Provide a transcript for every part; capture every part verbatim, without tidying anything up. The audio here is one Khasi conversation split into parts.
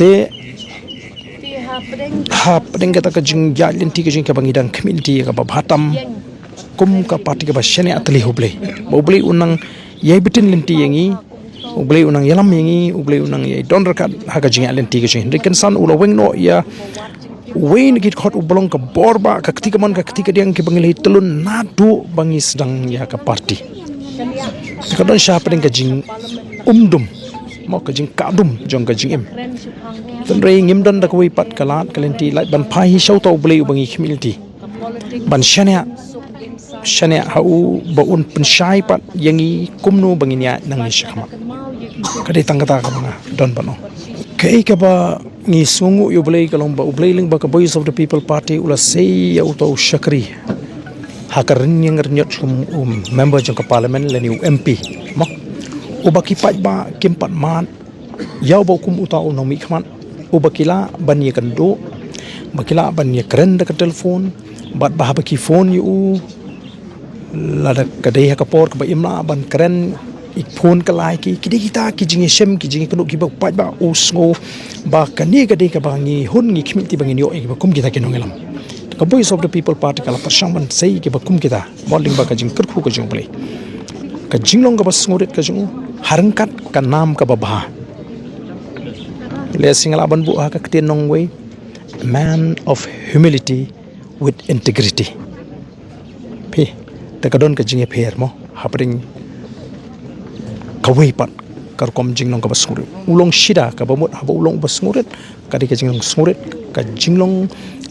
Te hapdeng kata ka jingïaid lynti ka jong ngi kaba ngi dang khmih lynti ïa kaba bha tam kum ka party kaba shaniah tylli ha U Blei. Ba U Blei un nang ïai btin lynti ïa ngi, U Blei un nang ïalam ïa ngi, U Blei un nang ïai don ryngkat ha ka jingïaid lynti ka jong ngi. Hynrei kynsan u la weng noh ïa uwei na ki dkhot uba long ka bor ba ka kti kamon ka kti kadiang kiba ngi la ïa tylli naduh ba ngi sdang ïa ka party. Ka don sha hapdeng ka jingumdum, mo, ka jingkah dum jong ka jingim. Hynrei ngim don da kawei pat ka lad ka lynti lait ban phai hi sha uta U Blei uba ngi khmih lynti ban shaniah, shaniah ha u ba un pynshai pat ïa ngi kumno ba ngin ïaid nangne shakhmat. Ka dei tang kata kaba nga don ban ong. Kaei kaba ngi sngewnguh ïa U Blei ka long ba U Blei lyngba ka Voice of the People Party u la sei ïa uta u shakri ha ka rynïeng rynïot kum u member jong ka parliament lane u M P, mo, uba ki paidbah kim pat mad ïa uba kum uta u nongmihkhmat, uba ki lah ban ïakynduh, ba ki lah ban ïakren da ka telephone, bad ba haba ki phone ïa u, lada ka dei ha ka por kaba im lah ban kren, i phone ka lai ki, ki dei kita ki jingïashem, ki jingïakynduh kiba u paidbah u sngew ba kane ka dei kaba ngi hun ngi khmih lynti ba ngin ïoh ïa kiba kum kita ki nongïalam. Ka Voice of the People Party ka la pyrshang ban sei ïa kiba kum kita, mo, lyngba ka jingkyrkhu ka jong U Blei. Ka jinglong kaba sngewrit ka jong u ha ryngkat ka nam kaba bha. Lehse nga lah ban buh ha ka ktien nongwei, a man of humility with integrity. Phi, te ka don ka jingïapher, mo, hapdeng kawei pat ka rukom jinglong kaba sngewrit. U long shida, kaba mut haba u long uba sngewrit, ka dei ka jinglong sngewrit, ka jinglong,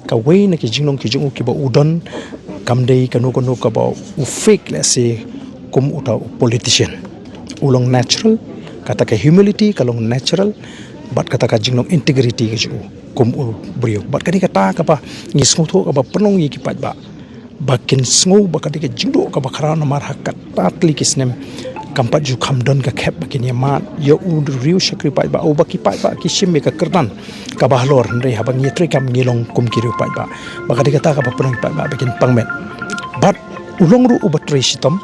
kawei na ki jinglong ki jong u kiba u don, kam dei kano kano kaba u fake lehse kum uta u politician. U long natural, kata ka humility ka long natural, bad kata ka jinglong integrity ka jong u kum u briew. Bad ka dei kata kaba ngi sngewthuh kaba pynlong ïa ki paidbah ba kin sngew ba ka dei ka jingduh kaba khraw namar ha kata tylli ki snem kam pat ju kham don ka khep ba kin ïamad ïa u riew shakri paidbah, uba ki paidbah ki shim ïa ka kyrdan kaba halor, hynrei haba ngi ïatrei kam ngi long kum ki riew paidbah. Ba ka dei kata kaba pynlong ki paidbah ba kin pang met. Bad u long ruh uba trei shitom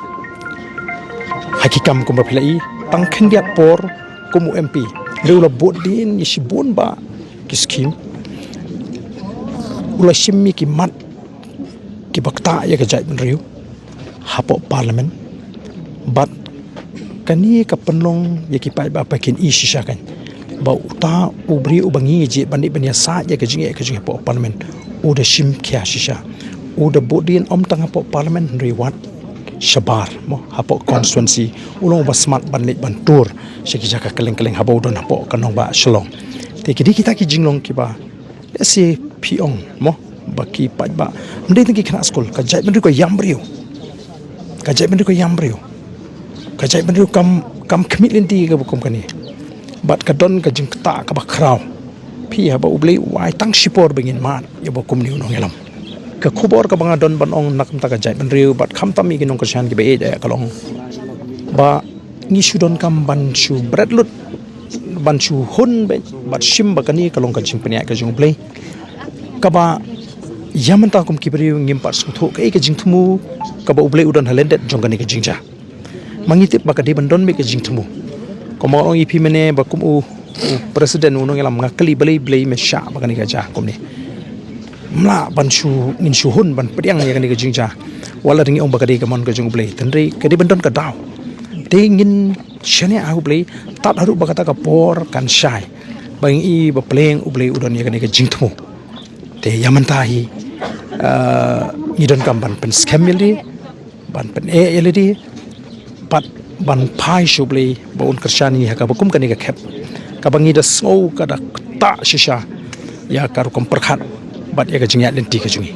ha ki kam kumba phi la i, tang khyndiat por kum u M P, hynrei u la bud dien ïa shibun bah ki skhim. U la shim ïa ki mat kiba ktah ïa ka jaitbynriew hapoh parliament. Bad kane ka pynlong ïa ki paidbah ba kin i shisha kan ba uta u briew uba ngi jied ban dei ban ïasaid ïa ka jingeh ka jingeh hapoh parliament u da shim khia shisha. U da bud dien ym tang hapoh parliament hynrei wat shabar, mo, hapoh constituency. U long uba smat ban leit ban tour sha ki jaka kylleng kylleng haba u don hapoh ka nongbah Shillong. Te ki dei kita ki jinglong kiba lehse phi ong, mo, ba ki paidbah, ym dei tang ki khynnah skul, ka jaitbynriew ka ïam briew. Ka jaitbynriew ka ïam briew. Ka jaitbynriew kam, kam khmih lynti kaba kum kane. Bad ka don ka jingktah kaba khraw. Phi, haba U Blei u ai tang shipor ba ngin mad ïa uba kum une u nongïalam. Ka khubor kaba nga don ban ong na ka bynta ka jaitbynriew bad khamtam ïa ki nongkyrshan kiba ïeit, eh, ka long ba ngi shu donkam ban shu bret lut, ban shu hun bad shim ba kane ka long ka jingpynïaid ka jong U Blei. Kaba ïa mynta kum ki briew ngim pat sngewthuh kaei ka jingthmu kaba U Blei u don ha lyndet jong kane ka jingjia. Ma ngi tip ba ka dei ban don beit ka jingthmu. Kumba nga ong ïa phi mynne ba kum u, u president u nongïalam, nga kylli balei, balei me shah ba kane ka jia kumne. Ym lah ban shu, ngin shu hun ban pdiang ïa kane ka jingjia. Wat la dang ngi ong ba ka dei ka mon ka jong U Blei, hynrei ka dei ban don ka daw. Te ngin shaniah ha U Blei tad haduh ba kata ka por kan shai, ba ngin i ba pleng U Blei u don ïa kane ka jingthmu. Te ïa mynta hi, ah, ngi donkam ban pynskhem ïa lade, ban pyneh ïa lade, bad ban phai sha U Blei ba un kyrshan ïa ngi ha kaba kum kane ka khep kaba ngi da sngew ka da ktah shisha ïa ka rukom pyrkhat bad ïa ka jingïaid lynti ka jong ngi.